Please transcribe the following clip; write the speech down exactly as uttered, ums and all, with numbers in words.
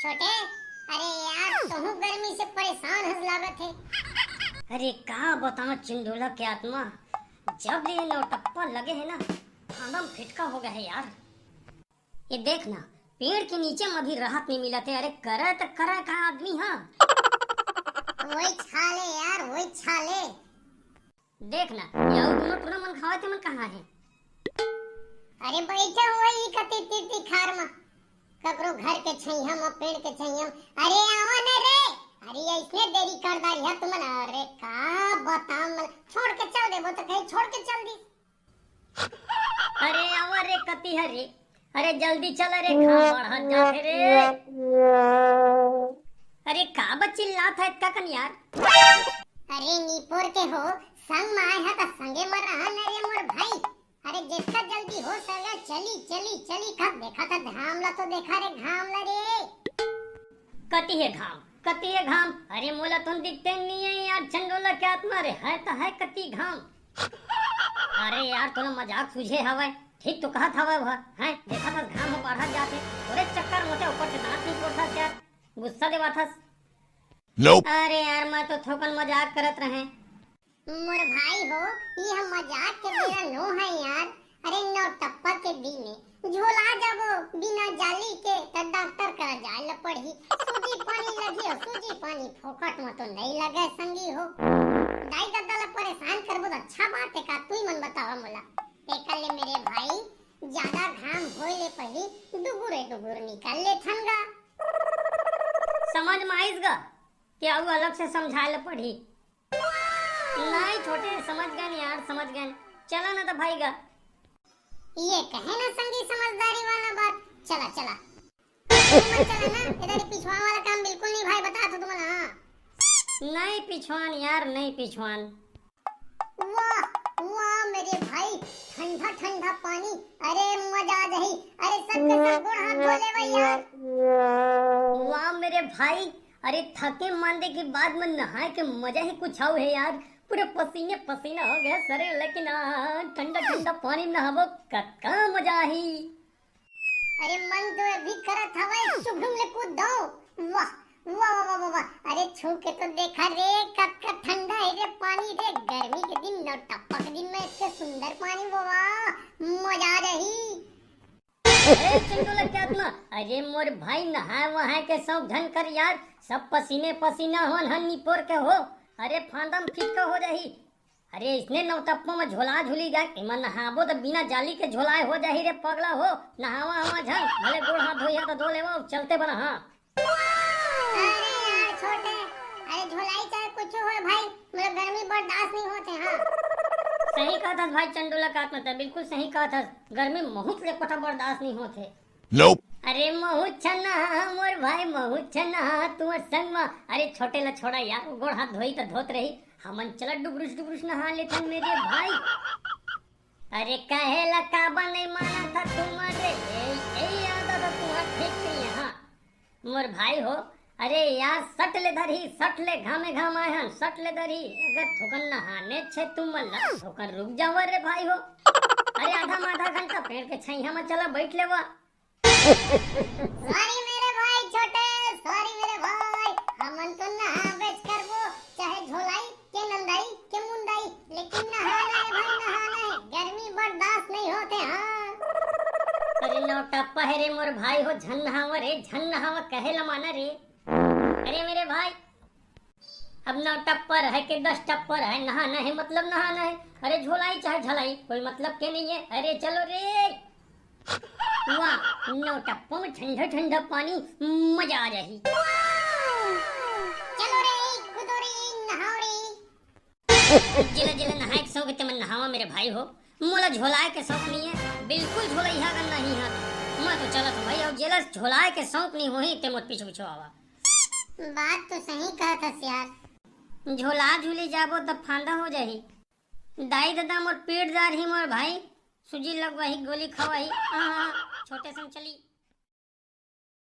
छोटे, अरे यार, तोहू गर्मी से परेशान हस लागत हे। अरे का बताओं चंडोला के आत्मा, जब ले नौटप्पा लगे हे ना, फांदम फिटका हो गया है यार। ये देख ना, पेड़ के नीचे में भी राहत नहीं मिलत हे। अरे करे त करे का आदमी हा। वही छाले यार, वही छाले। देख ना, ये अउ दूनों टूरा मन खावत हे, मन कहाँ हे? अरे बइठे हुए ही कति तीर तिखार म, ककरो घर के छैया म, पेड़ के छैया म। अरे आवा न रे, अरे अइसने देरी कर डारी हा तुमन। अरे का बताओं मन, छोड़ के चल देबो त कहीं छोड़ के चल दी। अरे आवा रे कति हरे, अरे जल्दी चल रे, घाम बढ़त जाथे रे। अरे का बच्ची चिल्लात हे इतका कन यार? अरे निपोर के हो, संग म आए हा त संगे म रहा न रे मोर भाई। अरे जितना जल्दी हो सके चली, चली, चली। कब देखा था घाम ला तो देखा रे घाम ला रे। कति हे घाम, कति हे घाम? अरे मोला तुम दिखते नहीं है यार, चंडोला के आत्मा रे, है त है कति घाम। अरे यार तोला मजाक सूझे हवय, ठीक तो कहत हवय वह, हैं? देखा था घाम ह बढ़त जाथे, तोरे चक्कर मोते ऊपर से दांत नहीं पोड़थस यार, गुस्सा देवाथस। Nope। अरे यार मैं तो थोकन मजाक करत रहे। मोर भाई हो, ये हम मजाक के बेरा नो है यार। अरे नौटप्पा के दिन में झोला जाबो बिना जाली के, त डॉक्टर करा जाए ल पड़ही। सूजी पानी लगी हो, सूजी पानी फोकट में तो नहीं लगे संगी हो। दाई ददा ला परेशान करबो त अच्छा बात है का? तुई मन बतावा मोला। एकर ले मेरे भाई, ज्यादा घाम होए ले पहली डुगुरे डुगुर निकल ले थन गा। समझ में आइस गा कि अउ अलग से समझाए ल पड़ही। नहीं छोटे, समझ गए यार, समझ गए। चला ना तो भाई गा। ये कहे ना संगी समझदारी वाला बात। चला, चला। तुम चला ना, इधर पिछुआ वाला काम बिल्कुल नहीं भाई, बता तो तुम ना। नहीं पिछुआन यार, नहीं पिछुआन। वाह, वाह मेरे भाई, ठंडा ठंडा पानी, अरे मजा आ जाही। अरे सबके सब गोड़ हाथ धो लेवा यार। वाह मेरे भाई, अरे थके मांदे के बाद में नहाए के मजा ही कुछ अउ है यार। पूरे पसीने पसीना हो गया शरीर, लेकिन आ, ठंडा ठंडा पानी में नहाबो, कतका मजा आही। अरे मन तो अभी करत हवय, सुभुम ले कूद दो। वाह, वाह, वाह, वाह, वाह। अरे छू के तो देखा रे, कतका ठंडा है रे पानी रे। गर्मी के दिन, नौटप्पा के दिन में इतने सुंदर पानी, वाह, मजा आ जाही। अरे चंडोला के आत्मा, अरे मोर भाई नहाए वहाए के शौक झन कर यार, सब पसीने पसीना होन हन निपोर के हो। अरे फांदम फिटका हो जाही। अरे इसने नौटप्पा में झोला झुली जाए, एमा नहाबो त बिना जाली के झोलाए हो जाही रे पगला हो। नहावा हवा झन, भले गोड़ हाथ धोइहा त धो लेवा, चलते बना हाँ। अरे यार छोटे, अरे झोलाई चाहे कुछ हो भाई, मोला गर्मी बर्दाश्त नहीं होते हाँ। सही कहत हस भाई चंडोला काका, तैं बिल्कुल सही कहत हस, गर्मी महूँ ले कोठा बर्दाश्त नहीं होते। Nope। अरे महूँ छना मोर भाई, महूँ छना तुँहर संग मा। अरे छोटे ला छोड़ा यार, गोड़ हाथ धोई त धोत रही, हमन चला डुबरुस डुबरुस नहा लेथन मेरे भाई। अरे कहे ला काबर नहीं माना था तुम रे, ए, ए, आदत तुँहर ठीक नहीं है हाँ। मोर भाई हो, अरे यार सट ले धरही, सट ले, घामे घाम आए हन, सट ले धरही। अगर थोकन नहाने छे तुम मन ला, थोकन रुक जावा रे भाई हो। अरे आधा आधा घंटा पेड़ के छैया मा चला बैठ लेवा। सॉरी मेरे भाई छोटे, सॉरी मेरे भाई, हमन तो नहाबेच करबो, चाहे झोलाई के नंदाई के मुंदाई, लेकिन नहाना है भाई, नहाना है, गर्मी बर्दाश्त नहीं होते हाँ। अरे नौटप्पा है रे मोर भाई हो, झन नहावा रे, झन नहावा, कहे ला माना रे। अरे मेरे भाई, अब नौ टप्पर है कि दस टप्पर है, नहाना है मतलब नहाना है। अरे झोलाई चाहे झलाई, कोई मतलब के नहीं है। अरे चलो रे। वाह, नौ टप्पा में ठंडा ठंडा पानी, मजा आ जाही। चलो रे, कूदो रे, नहाओ रे। जेला जेला नहाए के शौक हे, तेमन नहावा मेरे भाई हो। मोला झोलाए के शौक नहीं है, बिल्कुल झोलइहा अगर नहीं है तो। मैं तो चलत हूँ भाई, अउ जेला झोलाए के शौक नहीं होही, ते मोर पीछू पीछू आवा। बात तो सही कहत हस यार। झोला झूली जाबो त फांदा हो जाही। दाई ददा मोर पीठ जारही मोर भाई, सूजी लगवाही, गोली खवाही। हाँ, हाँ, छोटे संग चली।